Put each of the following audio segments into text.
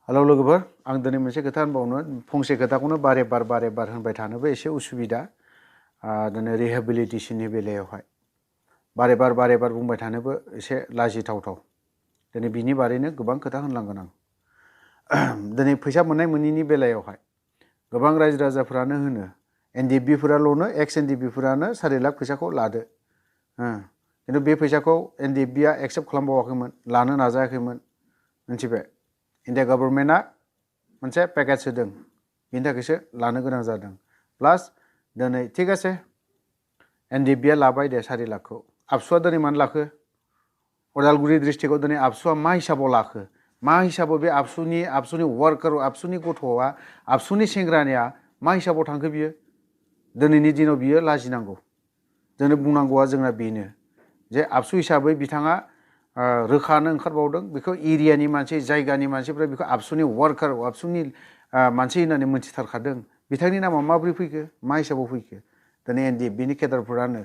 hello लोगोफोर आं दिनै मोनसे खोथा होनबावनो फंसे खोथाखौनो बारे बार होनबाय थानोबो एसे उसुबिदा दिनै रिहेबिलिटेशननि बेलायावहाय बारे बार बुंबाय थानोबो एसे लाजिथावथाव दिनै बिनि बारैनो गोबां खोथा होनलांगोन आं दिनै फैसा मोननाय मोनैनि बेलायावहाय गोबां रायजो राजाफोरानो होनो एनडिएफबिफोराल'नो एक्स एनडिएफबिफोरानो 4 लाख फैसाखौ लादो खिन्थु बे फैसाखौ एनडिएफबिआ एक्सेप्ट खालामबावाखैमोन लानो नाजायाखैमोन मिथिबाय India government-आ मोनसे पेकेज होदों बिनि थाखायसो लानो गोनां जादों प्लास दिनै ठीक আছে एनडिएफबिआ लाबाय दे 4 लाखखौ आबसुआ दिनै मानो लाखो उदालगुरि डिस्ट्रिक्टआव दिनै आबसुआ मा हिसाबाव लाखो मा हिसाबाव बे आबसुनि वार्कार आबसुनि गथ'आ आबसुनि सेंग्रानिया मा हिसाबाव थांखो बियो दिनैनि दिनाव बियो लाजिनांगौ जोंनो बुंनांगौआ जोंना बेनो जे आबसु हिसाबै बिथाङा रोखानो ओंखारबावदों बेखौ एरियानि मानसि जायगानि मानसिफ्रा बेखौ आबसुनि वार्कार आबसुनि मानसि होननानै मोनथिथारखादों बिथांनि नामा माबोरै फैखो मा हिसाबाव फैखो दिनै एनडिएफबिनि केडारफोरानो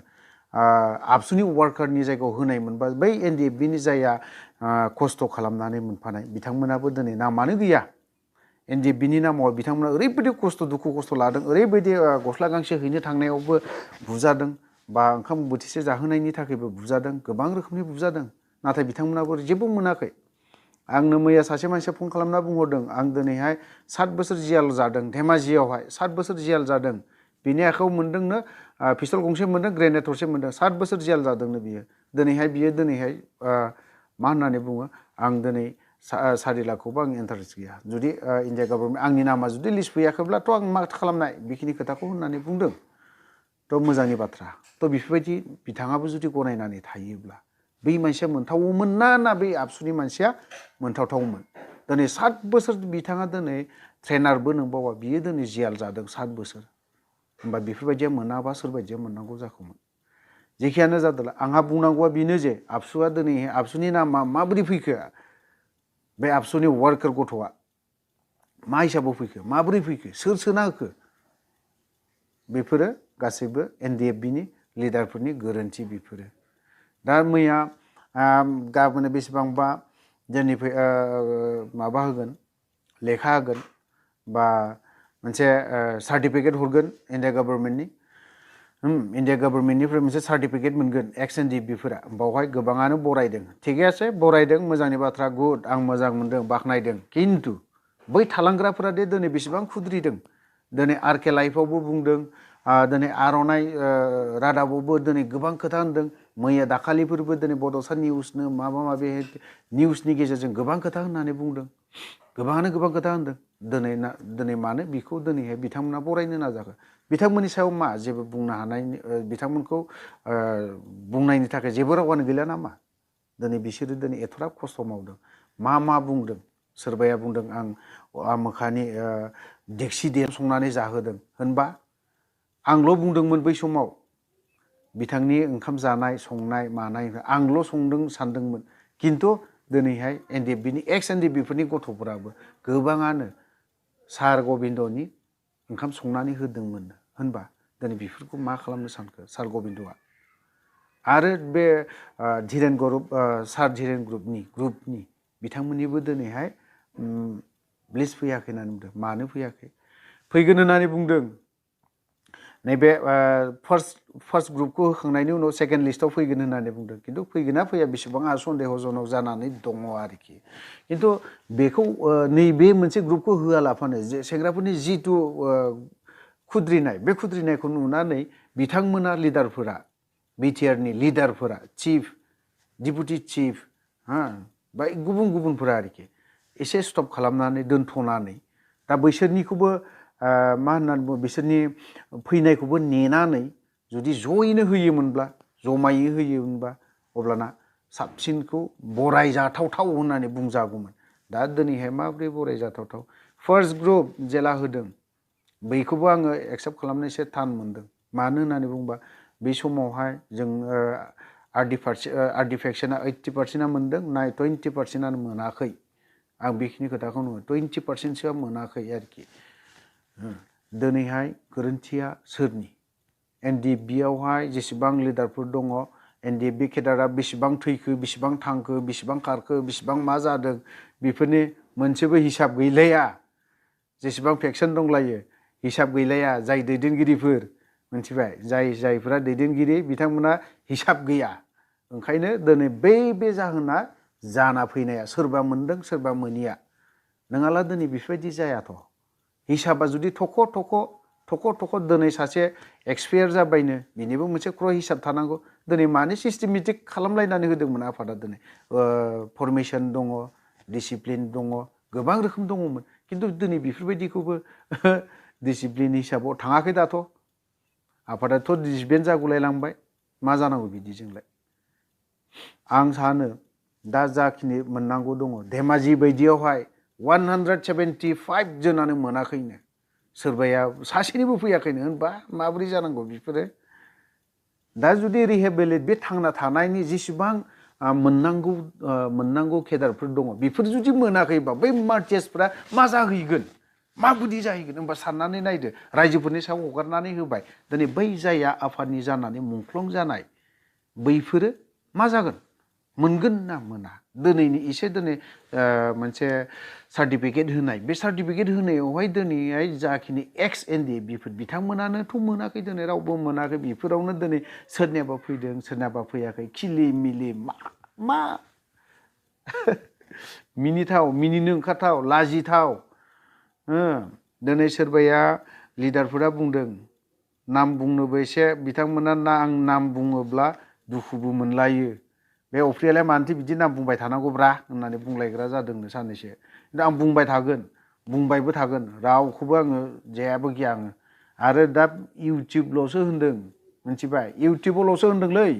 आबसुनि वार्कारनि जायगायाव होनाय मोनबा बै एनडिएफबिनि जायहा खस्थ' खालामनानै मोनफानाय बिथांमोनाबो दिनै नामानो गैया एनडिएफबिनि नामाव बिथांमोना ओरैबायदि दुखु खस्थ' लादों ओरैबायदि गस्ला गांसे हैनो थांनायावबो बुजादों बा ओंखाम बोथिसे जाहोनायनि थाखायबो बुजादों गोबां रोखोमनि बुजादों नाथाय बिथांमोनाबो जेबो मोनाखै आंनो मैया सासे मानसिया फन खालामना बुंहरदों आं दिनैहाय 7 बोसोर जेल जादों धेमाजियावहाय 7 बोसोर जेल जादों बिनि आखायाव मोनदोंनो पिस्तल गंसे मोनदों ग्रेनेड थरसे मोनदों 7 बोसोर जेल जादोंनो बियो दिनैहाय मा होननानै बुङो आं दिनै 4 लाखखौबो आं इन्टारेस्ट गैया जुदि इन्डिया गभर्नमेन्ट आंनि नामा जुदि लिस्ट फैयाखैब्लाथ' आं मा खालामनाय बेखिनि खोथाखौ होननानै बुंदों थ' मोजांनि बाथ्रा थ' बेफोरबायदि बिथाङाबो जुदि गनायनानै थायोब्ला बै मानसिया मोनथावोमोन ना बै आबसुनि मानसिया मोनथावथावमोन दिनै 7 बोसोर बिथाङा दिनै ट्रेनारबो नंबावा बियो दिनै जेल जादों 7 बोसोर होमबा बेफोरबायदिया मोनाबा सोरबायदिया मोननांगौ जाखौमोन जेखियानो जादोंला आंहा बुंनांगौआ बेनो जे आबसुआ दिनै आबसुनि नामा माबोरै फैखो बे आबसुनि वार्कार गथ'आ मा हिसाबाव फैखो माबोरै फैखो सोर सोना होखो बेफोरो गासैबो एनडिएफबिनि लिडारफोरनि गोरोन्थि बेफोरो दा मैया गाबोन बेसेबांबा जोंनिफ्राय माबा होगोन लेखा होगोन बा मोनसे सार्टिफिकेट हरगोन इन्डिया गभर्नमेन्टनिफ्राय मोनसे सार्टिफिकेट मोनगोन एक्स एनडिएफबिफोरा बावहाय गोबाङानो बरायदों थिगैयासो बरायदों मोजांनि बाथ्रा गुड आं मोजां मोनदों बाख्नायदों खिन्थु बै थालांग्राफोरा दे दिनै बेसेबां खुद्रिदों दिनै आरके लाइफआवबो बुंदों दिनै आर'नाइ रादाबावबो दिनै गोबां खोथा होनदों मैया दाखालिफोरबो दिनै बड'सा निउसनो माबा माबि निउसनि गेजेरजों गोबां खोथा होननानै बुंदों गोबाङानो गोबां खोथा होनदों दिनै मानो बेखौ दिनैहाय बिथांमोना बरायनो नाजाखो बिथांमोननि सायाव मा जेबो बुंनो हानाय बिथांमोनखौ बुंनायनि थाखाय जेबो रावानो गैला नामा दिनै बिसोरो दिनै एथ'ग्राब खस्थ' मावदों मा बुंदों सोरबाया बुंदों आं आमोखानि देक्सि संनानै जाहोदों होनबा आंल' बुंदोंमोन बै समाव बिथांनि ओंखाम जानाय संनाय मानाय आंल' संदों सानदोंमोन खिन्थु दिनैहाय एनडिएफबिनि एक्स एनडिएफबिफोरनि गथ'फोराबो गोबाङानो सार गबिन्दनि ओंखाम संनानै होदोंमोन होनबा दिनै बेफोरखौ मा खालामनो सानखो सार गबिन्दआ आरो बे सार धीरेन ग्रुपनि बिथांमोननिबो दिनैहाय लिस्ट फैयाखै होननानै बुंदों मानो फैयाखै फैगोन होननानै बुंदों नैबे फार्स्ट ग्रुपखौ होखांनायनि उनाव सेकेन्ड लिस्टआव फैगोन होननानै बुंदों खिन्थु फैगोना फैया बेसेबां सन्देहजनक जानानै दङ आरोखि खिन्थु बेखौ नैबे मोनसे ग्रुपखौ होआलाफानो सेंग्राफोरनि जिथु खुद्रिनाय बे खुद्रिनायखौ नुनानै बिथांमोना लिडारफोरा बिटिआरनि लिडारफोरा चिफ डिपुटि चिफ बा गुबुनफोरा आरोखि एसे स्टप खालामनानै दोनथ'नानै दा बैसोरनिखौबो मा होननानै बुङो बिसोरनि फैनायखौबो नेनानै जुदि जयैनो होयोमोनब्ला जमायै होयोमोनबा अब्लाना साबसिनखौ बरायजाथावथाव होननानै बुंजागौमोन दा दिनैहाय माबोरै बरायजाथावथाव फार्स्ट ग्रुप जेला होदों बैखौबो आङो एक्सेप्ट खालामनो एसे थान मोनदों मानो होननानै बुंबा बे समावहाय जों आर्टिफेक्सना 80% मोनदों 20% मोनाखै आं बेखिनि खोथाखौ नुयो 20%सोआ मोनाखै आरोखि दिनैहाय गोरोन्थिया सोरनि एनडिएफबियावहाय जेसेबां लिडारफोर दङ एनडिएफबि केडारा बेसेबां थैखो बेसेबां थांखो बेसेबां खारखो बेसेबां मा जादों बेफोरनि मोनसेबो हिसाब गैलाया जेसेबां फेक्सन दंलायो हिसाब गैलाया जाय दैदेनगिरिफोर मोनथिबाय जायफोरा दैदेनगिरि बिथांमोना हिसाब गैया ओंखायनो दिनै बे जाहोना जाना फैनाया सोरबा मोनदों सोरबा मोनिया नङाला दिनै बेफोरबायदि जायाथ' हिसाबा जुदि थख' दिनै सासे एक्सपायार जाबायनो बिनिबो मोनसे क्रय हिसाब थानांगौ दिनै मानि सिस्टेमेटिक खालामलायनानै होदोंमोन आफादा दिनै फरमेसन दङ डिसिप्लिन दङ गोबां रोखोम दङमोन खिन्थु दिनै बेफोरबायदिखौबो डिसिप्लिन हिसाबाव थाङाखै दाथ' आफादाथ' डिसबेन्ड जागुलायलांबाय मा जानांगौ बिदिजोंलाय आं सानो दा जाखिनि मोननांगौ दङ धेमाजि बायदियावहाय 175 जोनानो मोनाखैनो सोरबाया सासेनिबो फैयाखैनो होनबा माबोरै जानांगौ बेफोरो दा जुदि रिहेबिलिट बे थांना थानायनि जेसेबां मोननांगौ केदारफोर दङ बेफोर जुदि मोनाखैबा बै मार्टियार्सफ्रा मा जाहैगोन माबायदि जाहैगोन होनबा साननानै नायदो रायजोफोरनि सायाव हगारनानै होबाय दिनै बै जाया आफादनि जानानै मुंख्लं जानाय बैफोरो मा जागोन मोनगोन ना मोना दिनैनि एसे दिनै मोनसे सार्टिफिकेट होनाय बे सार्टिफिकेट होनायावहाय दिनैहाय जाखिनि एक्स एनडि बेफोर बिथांमोनानोथ' मोनाखै दिनै रावबो मोनाखै बेफोरावनो दिनै सोरनियाबा फैदों सोरनियाबा फैयाखै खिलि मिलि मा मिनिथाव मिनिनो ओंखारथाव लाजिथाव दिनै सोरबाया लिडारफोरा बुंदों नाम बुंनोबो एसे बिथांमोना आं नाम बुङोब्ला दुखुबो मोनलायो बे अफ्रियालाय मानोथो बिदि नाम बुंबाय थानांगौब्रा होननानै बुंलायग्रा जादोंनो साननैसो दा आं बुंबाय थागोन बुंबायबो थागोन रावखौबो आङो जेबो गिया आङो आरो दा इउटिउबल'सो होनदों मिथिबाय इउटिउबावल'सो होनदोंलै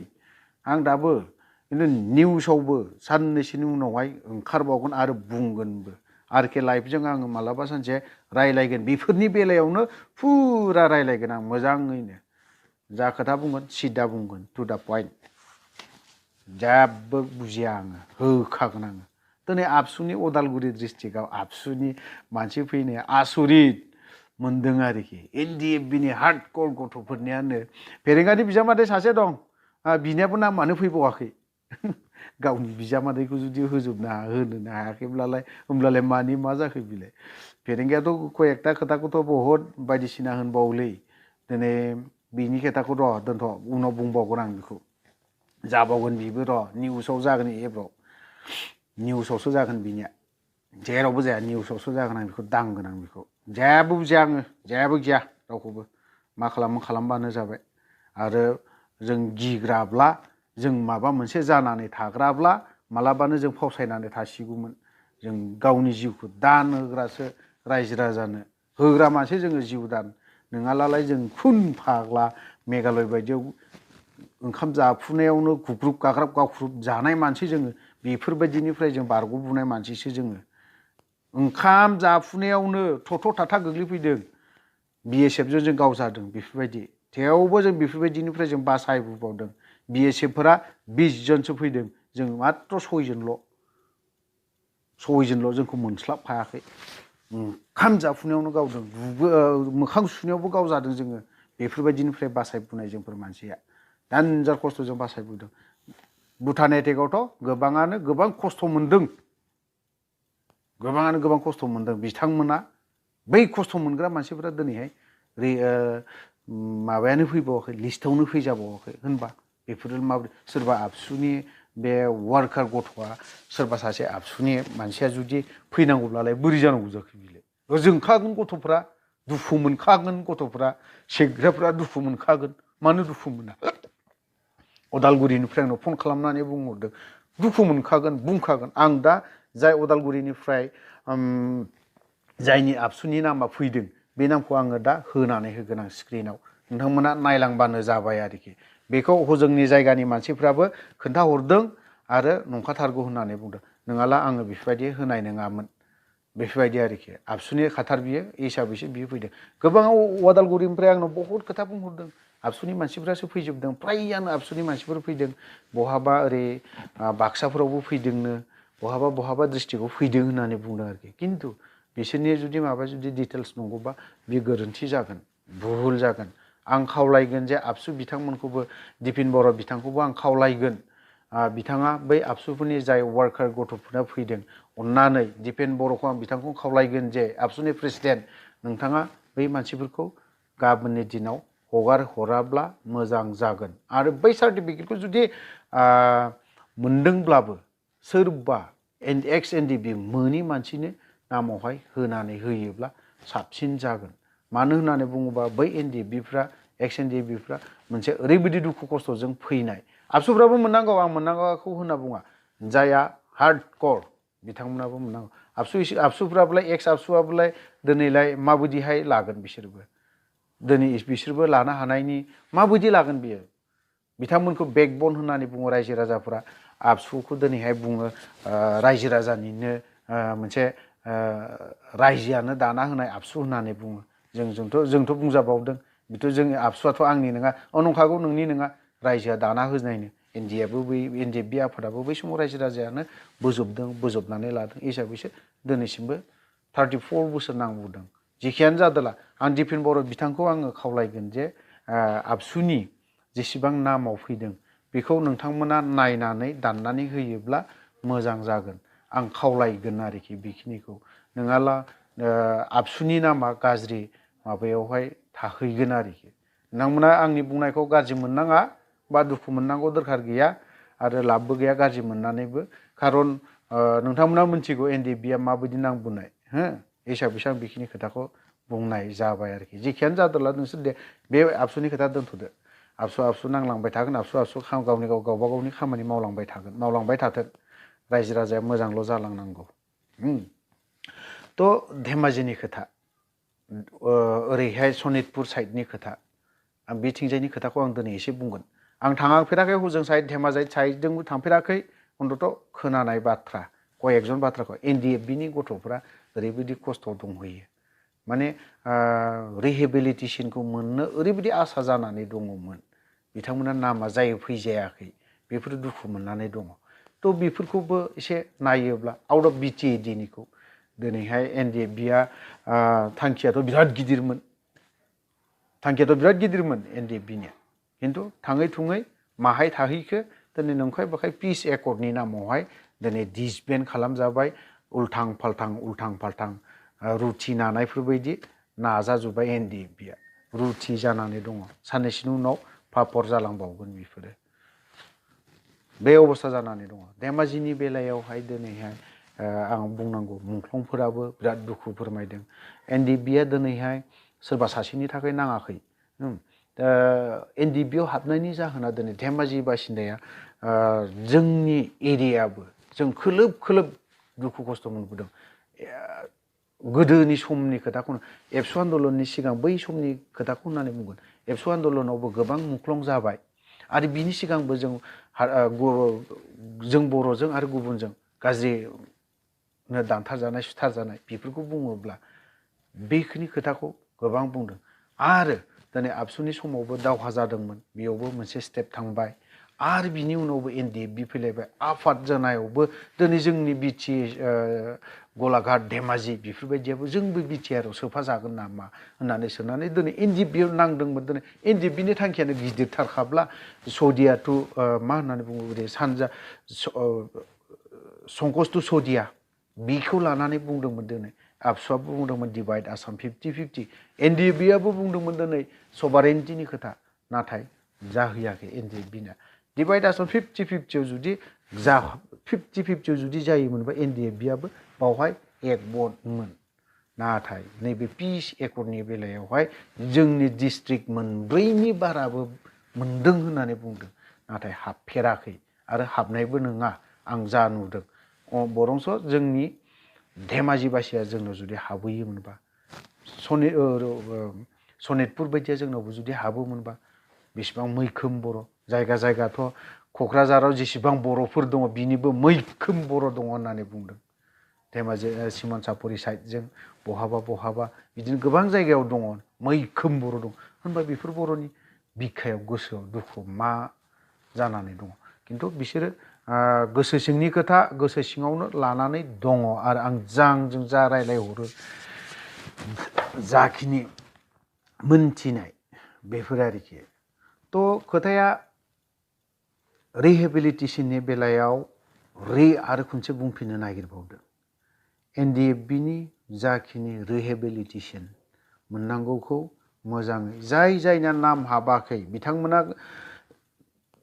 आं दाबो खिन्थु निउसावबो साननैसोनि उनावहाय ओंखारबावगोन आरो बुंगोनबो आरके लाइभजों आङो मालाबा सानसे रायलायगोन बेफोरनि बेलायावनो फुरा रायलायगोन आं मोजाङैनो जा खोथा बुंगोन सिदा बुंगोन टु दा पइन्ट जेबो बुजिया आङो होखागोन आङो दिनै आबसुनि अदालगुरि डिस्ट्रिक्टआव आबसुनि मानसि फैनाया आसरित मोनदों आरोखि एनडिएफबिनि हार्डकर गथ'फोरनियानो फेरेंगानि बिजामादै सासे दं बिनियाबो नामानो फैबावाखै गावनि बिजामादैखौ जुदि होनोनो हायाखैब्लालाय होमब्लालाय मानि मा जाखो बिलाय फेरेंगायाथ' कयेकथा खोथाखौथ' बहुद बायदिसिना होनबावोलै दिनै बिनि खोथाखौ र' दोनथ' उनाव बुंबावगोन आं बेखौ जाबावगोन बिबो र' निउसाव जागोन एब्राव निउसावसो जागोन बिनिया जेरावबो जाया निउसावसो जागोन आं बेखौ दांगोन आं बेखौ जेबो बुजिया आङो जेबो गिया रावखौबो मा खालामबानो जाबाय आरो जों गिग्राब्ला जों माबा मोनसे जानानै थाग्राब्ला मालाबानो जों फावसायनानै थासिगौमोन जों गावनि जिउखौ दान होग्रासो रायजो राजानो होग्रा मानसि जोङो जिउ दान नङालालाय जों खुन फाग्ला मेघालय बायदियाव ओंखाम जाफुनायावनो गुग्रुब गाग्राब गावख्रुब जानाय मानसि जोङो बेफोरबायदिनिफ्राय जों बारग'बोनाय मानसिसो जोङो ओंखाम जाफुनायावनो थथ' थाथा गोग्लैफैदों बिएसएफजों जों गावजादों बेफोरबायदि थेवबो जों बेफोरबायदिनिफ्राय जों बासायबोबावदों बिएसएफफोरा 20 जनसो फैदों जों मात्र 6 जनल' जोंखौ मोनस्लाबखायाखै ओंखाम जाफुनायावनो गावदों मोखां सुनायावबो गावजादों जोङो बेफोरबायदिनिफ्राय बासायबोनाय जोंफोर मानसिया दानजार खस्थ'जों बासायबोदों भुटान एटेकआवथ' गोबाङानो गोबां खस्थ' मोनदों बिथांमोना बै खस्थ' मोनग्रा मानसिफोरा दिनैहाय माबायानो फैबावाखै लिस्टआवनो फैजाबावाखै होनबा बेफोरो माबोरै सोरबा आबसुनि बे वार्कार गथ'आ सोरबा सासे आबसुनि मानसिया जुदि फैनांगौब्लालाय बोरै जानांगौ जाखो बिलाय जोंखागोन गथ'फ्रा दुखु मोनखागोन गथ'फ्रा सेग्राफ्रा दुखु मोनखागोन मानो दुखु मोना अदालगुरिनिफ्राय आंनाव फन खालामनानै बुंहरदों दुखु मोनखागोन बुंखागोन आं दा जाय अदालगुरिनिफ्राय जायनि आबसुनि नामा फैदों बे नामखौ आङो दा होनानै होगोन आं स्क्रिनाव नोंथांमोना नायलांबानो जाबाय आरोखि बेखौ हजोंनि जायगानि मानसिफ्राबो खोन्थाहरदों आरो नंखाथारगौ होननानै बुंदों नङाला आङो बेफोरबायदि होनाय नङामोन बेफोरबायदि आरोखि आबसुनि खाथार बियो हिसाबैसो बियो फैदों गोबाङाव अदालगुरिनिफ्राय आंनाव बहुद खोथा बुंहरदों आबसुनि मानसिफ्रासो फैजोबदों फ्रायानो आबसुनि मानसिफोर फैदों बहाबा ओरै बाक्साफोरावबो फैदोंनो बहाबा डिस्ट्रिक्टआव फैदों होननानै बुंदों आरोखि खिन्थु बिसोरनि जुदि डिटेल्स नंगौबा बे गोरोन्थि जागोन भुल जागोन आं खावलायगोन जे आबसु बिथांमोनखौबो दिपिन बर' बिथांखौबो आं खावलायगोन बिथाङा बै आबसुफोरनि जाय वार्कार गथ'फोरा फैदों अन्नानै दिपेन बर'खौ आं बिथांखौ खावलायगोन जे आबसुनि प्रेसिडेन्ट नोंथाङा बै मानसिफोरखौ गाबोननि दिनाव हगार हराब्ला मोजां जागोन आरो बै सार्टिफिकेटखौ जुदि मोनदोंब्लाबो सोरबा एक्स एनडिबि मोनि मानसिनो नामावहाय होनानै होयोब्ला साबसिन जागोन मानो होननानै बुङोबा बै एनडिबिफ्रा एक्स एनडिबिफ्रा मोनसे ओरैबायदि दुखु खस्थ'जों फैनाय आबसुफ्राबो मोननांगौ आं मोननांगौखौ होनना बुङा जायहा हार्ड कर बिथांमोनाबो मोननांगौ आबसुफ्राबोलाय एक्स आबसुआबोलाय दिनैलाय माबायदिहाय लागोन बिसोरबो दिनै बिसोरबो लानो हानायनि माबायदि लागोन बियो बिथांमोनखौ बेकबन होननानै बुङो रायजो राजाफोरा आबसुखौ दिनैहाय बुङो रायजो राजानिनो मोनसे रायजोआनो दाना होनाय आबसु होननानै बुङो जोंथ' बुंजाबावदों बेथ' जोंनि आबसुआथ' आंनि नङा नंखागौ नोंनि नङा रायजोआ दाना होनायनो एनडिएफबि आफादाबो बै समाव रायजो राजायानो बोजबनानै लादों हिसाबैसो दिनैसिमबो 34 बोसोर नांबोदों जेखियानो जादोला आं दिपेन बर' बिथांखौ आङो खावलायगोन जे आबसुनि जेसेबां नामाव फैदों बेखौ नोंथांमोना नायनानै दाननानै होयोब्ला मोजां जागोन आं खावलायगोन आरोखि बेखिनिखौ नङाला आबसुनि नामा गाज्रि माबायावहाय थाहैगोन आरोखि नोंथांमोना आंनि बुंनायखौ गाज्रि मोननाङा बा दुखु मोननांगौ दरखार गैया आरो लाबबो गैया गाज्रि मोननानैबो खारन नोंथांमोना मिथिगौ एनडिबिआ माबायदि नांबोनाय हो हिसाबैसो आं बेखिनि खोथाखौ बुंनाय जाबाय आरोखि जेखियानो जादोला नोंसोर दे बे आबसुनि खोथा दोनथ'दो आबसु नांलांबाय थागोन आबसु गावबा गावनि खामानि मावलांबाय थाथों रायजो राजाया मोजांल' जालांनांगौ थ' धेमाजिनि खोथा ओरैहाय सनितपुर साइडनि खोथा आं बिथिंजायनि खोथाखौ आं दिनै एसे बुंगोन आं थाङाखै हजों साइड धेमाजि साइडजोंबो थांफेराखै अन्तत' खोनानाय बाथ्रा कयेकजन बाथ्राखौ एनडिएफबिनि गथ'फ्रा ओरैबायदि खस्थ' दंहैयो माने रिहेबिलिटेसनखौ मोननो ओरैबायदि आसा जानानै दङमोन बिथांमोना नामा जायो फैजायाखै बेफोर दुखु मोननानै दङ थ' बेफोरखौबो एसे नायोब्ला आउट अफ बिटिएडिनिखौ दिनैहाय एनडिएफबिआ थांखियाथ' बिराद गिदिरमोन एनडिएफबिनिया खिन्थु थाङै थुङै माहाय थाहैखो दिनै नंखाय बाखाय पिस एकर्डनि नामावहाय दिनै डिसबेन्ड खालामजाबाय उल्थां फाल्थां रुथि नानायफोरबायदि नाजाजोब्बाय एनडिएफबिआ रुथि जानानै दङ साननैसोनि उनाव पापर जालांबावगोन बेफोरो बे अबस्था जानानै दङ धेमाजिनि बेलायावहाय दिनैहाय आं बुंनांगौ मुंख्लंफोराबो बिराद दुखु फोरमायदों एनडिएफबिआ दिनैहाय सोरबा सासेनि थाखाय नाङाखै एनडिएफबिआव हाबनायनि जाहोना दिनै धेमाजि बासिन्दाया जोंनि एरियाबो जों खोलोब दुखु खस्थ' मोनबोदों गोदोनि समनि खोथाखौनो एबसु आन्दलननि सिगां बै समनि खोथाखौ होननानै बुंगोन एबसु आन्दलनावबो गोबां मुंख्लं जाबाय आरो बिनि सिगांबो जों बर'जों आरो गुबुनजों गाज्रिनो दानथारजानाय सुथारजानाय बेफोरखौ बुङोब्ला बेखिनि खोथाखौ गोबां बुंदों आरो दिनै आबसुनि समावबो दावहा जादोंमोन बेयावबो मोनसे स्टेप थांबाय आरो बिनि उनावबो एनडिएफबि फैलायबाय आफाद जानायावबो दिनै जोंनि बिटि गलाघाट धेमाजि बेफोरबायदियाबो जोंबो बिटिआरआव सोफाजागोन नामा होननानै सोंनानै दिनै एनडिएफबिआव नांदोंमोन दिनै एनडिएफबिनि थांखियानो गिदिरथारखाब्ला सौदियाथ' मा होननानै बुङो सानजा संकस टु सौदिया बेखौ लानानै बुंदोंमोन दिनै आबसुआबो बुंदोंमोन डिभाइड आसाम 50-50 एनडिएफबिआबो बुंदोंमोन दिनै सभारेन्टिनि खोथा नाथाय जाहैयाखै एनडिएफबिना डिभाइड आसाम 50-50 जुदि 50-50 जुदि जायोमोनबा एनडिएफबिआबो बावहाय एकमतमोन नाथाय नैबे पिस एकर्डनि बेलायावहाय जोंनि डिस्ट्रिक्ट मोनब्रैनि बाराबो मोनदों होननानै बुंदों नाथाय हाबफेराखै आरो हाबनायबो नङा आं जा नुदों बरंस जोंनि धेमाजिबासिया जोंनाव जुदि हाबहैयोमोनबा सनितपुर बायदिया जोंनावबो जुदि हाबोमोनबा बेसेबां मैखोम बर' जायगाथ' क'क्राझाराव जेसेबां बर'फोर दङ बिनिबो मैखोम बर' दङ होननानै बुंदों धेमाजि सिमोनसापुरि साइडजों बहाबा बिदिनो गोबां जायगायाव दङ मैखोम बर' दं होनबा बेफोर बर'नि बिखायाव गोसोआव दुखुआव मा जानानै दङ खिन्थु बिसोरो गोसो सिंनि खोथा गोसो सिङावनो लानानै दङ आरो आं आंजों जा रायलायहरो जाखिनि मोनथिनाय बेफोर आरोखि थ' खोथाया रिहेबिलिटेशननि बेलायाव आरो खनसे बुंफिननो नागिरबावदों NDFB नि जाखिनि रिहेबिलिटेशन मोननांगौखौ मोजाङै जायना नाम हाबाखै बिथांमोना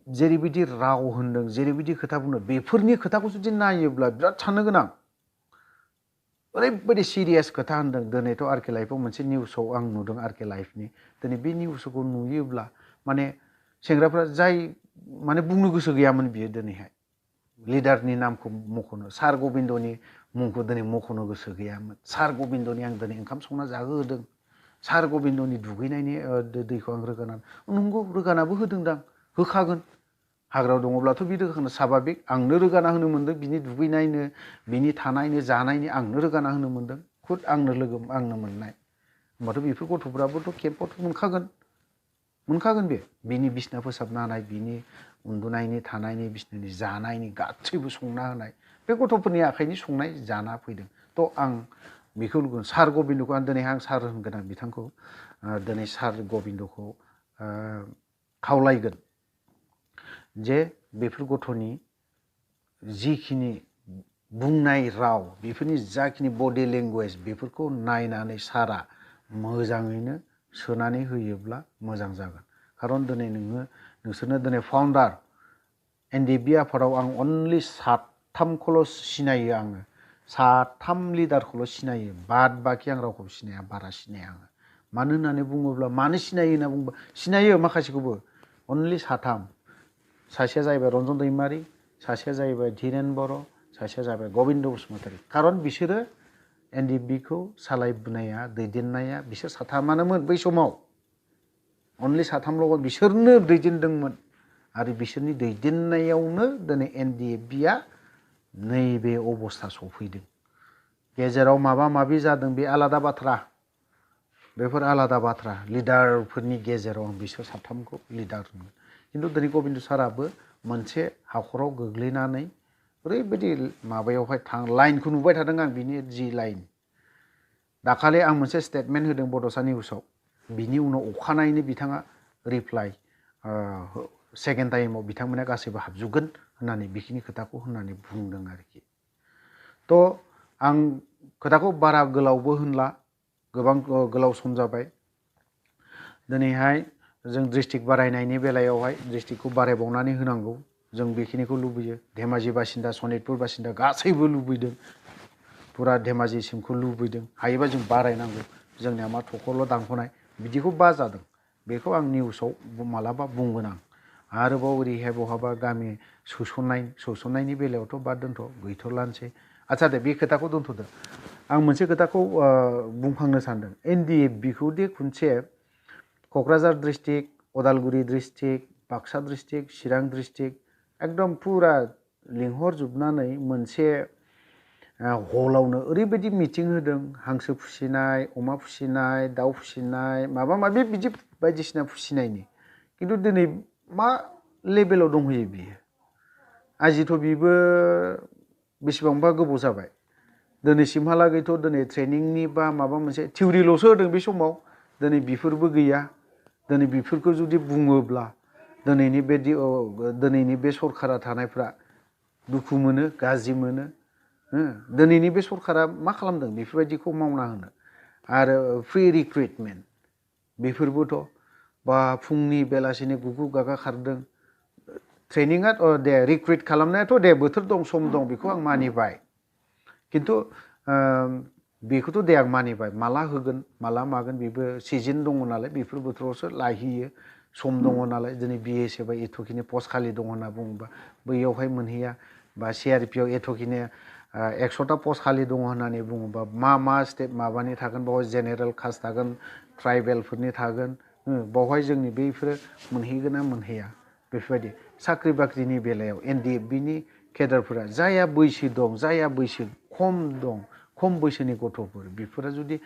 जेरैबायदि राव होनदों जेरैबायदि खोथा बुंदों बेफोरनि खोथाखौ जुदि नायोब्ला बिराद साननो गोनां ओरैबायदि सिरियास खोथा होनदों दिनैथ' आरके लाइफआव मोनसे निउसाव आं नुदों आरके लाइफनि दिनै बे निउसखौ नुयोब्ला माने सेंग्राफ्रा जाय माने बुंनो गोसो गैयामोन बियो दिनैहाय लिडारनि नामखौ मख'नो सार गबिन्दनि मुंखौ दिनै मख'नो गोसो गैयामोन सार गबिन्दनि आं दिनै ओंखाम संना जाहोदों सार गबिन्दनि दुगैनायनि दैखौ आं रोगानानै नंगौ रोगानाबो होदोंदां होखागोन हाग्रायाव दङब्लाथ' बि रोगानो साभाबिक आंनो रोगाना होनो मोनदों बिनि दुगैनायनो बिनि थानायनो जानायनि आंनो रोगाना होनो मोनदों खुद आंनो मोननाय होमबाथ' बेफोर गथ'फ्राबोथ' केम्पआवथ' मोनखागोन बे बिनि बिसना फोसाबना होनाय बिनि उन्दुनायनि थानायनि बिसनानि जानायनि गासैबो संना होनाय बे गथ'फोरनि आखाइनि संनाय जाना फैदों थ' आं बेखौ नुगोन सार गबिन्दखौ आं दिनै आं सार होनगोन आं बिथांखौ दिनै सार गबिन्दखौ खावलायगोन जे बेफोर गथ'नि जिखिनि बुंनाय राव बेफोरनि जाखिनि बडि लेंगुवेज बेफोरखौ नायनानै सारा मोजाङैनो सोनानै होयोब्ला मोजां जागोन खारन दिनै नोंसोरनो दिनै फाउन्डार NDFB आफादाव आं अनलि साथामखौल' सिनायो आङो साथाम लिडारखौल' सिनायो बाद बाखि आं रावखौबो सिनाया बारा सिनाया आङो मानो होननानै बुङोब्ला मानो सिनायो होनना बुङोब्ला सिनायो माखासेखौबो अनलि साथाम सासेया जाहैबाय रन्जन दैमारि सासेया जाहैबाय धीरेन बर' सासेया जाहैबाय गबिन्द बसुमतारी खारन बिसोरो NDFB खौ सालायबोनाया दैदेननाया बिसोर साथामानोमोन बै समाव अनलि साथामल' बिसोरनो दैदेनदोंमोन आरो बिसोरनि दैदेननायावनो दिनै NDFB आ नैबे अबस्था सफैदों गेजेराव माबा माबि जादों बे आलादा बाथ्रा बेफोर आलादा बाथ्रा लिडारफोरनि गेजेराव बिसोर साथामखौ लिडार होनगोन खिन्थु दिनै गबिन्द साराबो मोनसे हाखराव गोग्लैनानै ओरैबायदि माबायावहाय लाइनखौ नुबाय थादों आं बिनि जि लाइन दाखालि आं मोनसे स्टेटमेन्ट होदों बड'सा निउसाव बिनि उनाव अखानायैनो बिथाङा रिप्लाइ सेकेन्ड टाइमाव बिथांमोना गासैबो हाबजोबगोन होननानै बेखिनि खोथाखौ होननानै बुंदों आरोखि थ' आं खोथाखौ बारा गोलावबो होनला गोबां गोलाव सम जाबाय दिनैहाय जों डिस्ट्रिक्ट बारायनायनि बेलायावहाय डिस्ट्रिक्टखौ बारायबावनानै होनांगौ जों बेखिनिखौ लुबैयो धेमाजि बासिन्दा सनितपुर बासिन्दा गासैबो लुबैदों पुरा धेमाजिसिमखौ लुबैदों हायोबा जों बारायनांगौ जोंनिया मा थखरल' दानख'नाय बिदिखौ बाजादों बेखौ आं निउसाव मालाबा बुंगोन आं आरोबाव ओरैहाय बहाबा गामि सोसननायनि बेलायावथ' बाद दोनथ' गैथ'लानोसै आच्छा दे बे खोथाखौ दोनथ'दो आं मोनसे खोथाखौ बुंखांनो सानदों NDFB खौ दे खनसे Kokrajhar district Udalguri district Baksa district Chirang district एकदम पुरा लिंहरजोबनानै मोनसे हलावनो ओरैबायदि मिटिं होदों हांसो फिसिनाय अमा फिसिनाय दाउ फिसिनाय माबा माबि बिदि बायदिसिना फिसिनायनि खिन्थु दिनै मा लेभेलाव दंहैयो बियो आजिथ' बिबो बेसेबांबा गोबाव जाबाय दिनैसिमहालागैथ' दिनै ट्रेनिंनि बा माबा मोनसे थिउरिल'सो होदों बे समाव दिनै बेफोरबो गैया दिनै बेफोरखौ जुदि बुङोब्ला दिनैनि बे सरकारा थानायफ्रा दुखु मोनो गाज्रि मोनो दिनैनि बे सरकारा मा खालामदों बेफोरबायदिखौ मावना होनो आरो फ्रि रिक्रुइटमेन्ट बेफोरबोथ' बा फुंनि बेलासिनि गुगु गागा खारदों ट्रेनिंआ दे रिक्रुइट खालामनायाथ' दे बोथोर दं सम दं बेखौ आं मानिबाय खिन्थु बेखौथ' दे आं मानिबाय माला होगोन माला मागोन बेबो सिजन दङ नालाय बेफोर बोथोरावसो लाहैयो सम दङ नालाय दिनै BSF एथ'खिनि पस्ट खालि दङ होनना बुङोबा बैयावहाय मोनहैया बा CRP आव एथ'खिनि 100टा पस्ट खालि दङ होननानै बुङोबा मा स्टेप माबानि थागोन बावहाय जेनेरेल कास्ट थागोन ट्राइबेलफोरनि थागोन बावहाय जोंनि बैफोरो मोनहैगोन ना मोनहैया बेफोरबायदि साख्रि बाख्रिनि बेलायाव NDFB नि केडारफोरा जाया बैसो दं जाया बैसो खम दं खम बैसोनि गथ'फोर बेफोरा जुदि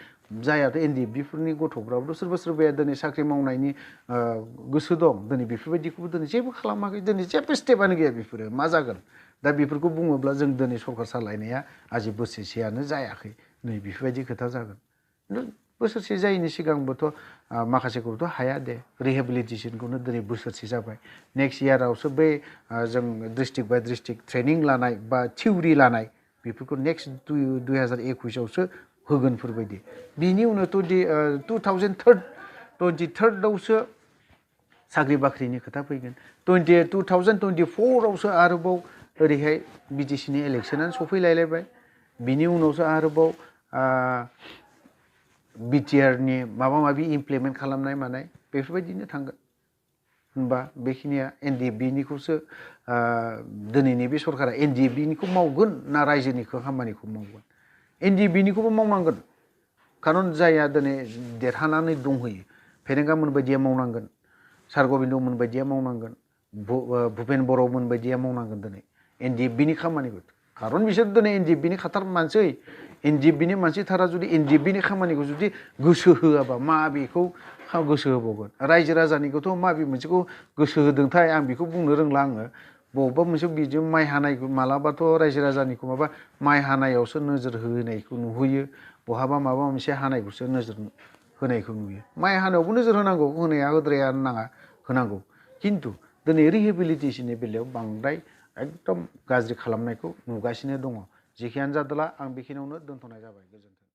जायाथ' NDFB फोरनि गथ'फ्राबोथ' सोरबा सोरबाया दिनै साख्रि मावनायनि गोसो दं दिनै बेफोरबायदिखौबो दिनै जेबो खालामाखै दिनै जेबो स्टेपआनो गैया बेफोरो मा जागोन दा बेफोरखौ बुङोब्ला जों दिनै सरकार सालायनाया आजि बोसोरसेयानो जायाखै नै बेफोरबायदि खोथा जागोन बोसोरसे जायैनि सिगांबोथ' माखासेखौथ' हाया दे रिहेबिलिटेसनखौनो दिनै बोसोरसे जाबाय नेक्स्ट इयारावसो बै जों डिस्ट्रिक्ट बाय डिस्ट्रिक्ट ट्रेनिं लानाय बा थिउरि लानाय बेफोरखौ नेक्स्ट 2021आवसो होगोनफोरबायदि बिनि उनावथ' 2023आवसो साख्रि बाख्रिनि खोथा फैगोन 2024आवसो आरोबाव ओरैहाय बिटिसिनि इलेक्सनानो सफैलायलायबाय बिनि उनावसो आरोबाव बिटिआरनि माबा माबि इमप्लिमेन्ट खालामनाय मानाय बेफोरबायदिनो थांगोन होनबा बेखिनिया एनडिएफबिनिखौसो दिनैनि बे सरकारा एनडिएफबिनिखौ मावगोन ना रायजोनिखौ खामानिखौ मावगोन एनडिएफबिनिखौबो मावनांगोन खारन जायहा दिनै देरहानानै दंहैयो फेरेंगामोन बायदिया मावनांगोन सार गबिन्दमोन बायदिया मावनांगोन भुपेन बर'मोन बायदिया मावनांगोन दिनै एनडिएफबिनि खामानिखौ खारन बिसोर दिनै एनडिएफबिनि खाथार मानसि एनडिएफबिनि मानसिथारा जुदि एनडिएफबिनि खामानिखौ जुदि गोसो होआबा मा बेखौ गोसो होबावगोन रायजो राजानिखौथ' माबे मोनसेखौ गोसो होदोंथाय आं बेखौ बुंनो रोंला आङो बबेबा मोनसे बिदिनो माइ हानाय मालाबाथ' रायजो राजानिखौ माबा माइ हानायावसो नोजोर होनायखौ नुहैयो बहाबा माबा मोनसे हानायखौसो नोजोर होनायखौ नुयो माइ हानायावबो नोजोर होनांगौ होनाया होद्राया नाङा होनांगौ खिन्थु दिनै रिहेबिलिटेसननि बेलायाव बांद्राय एकदम गाज्रि खालामनायखौ नुगासिनो दङ जेखियानो जादोला आं बेखिनियावनो दोनथ'नाय जाबाय गोजोन्थों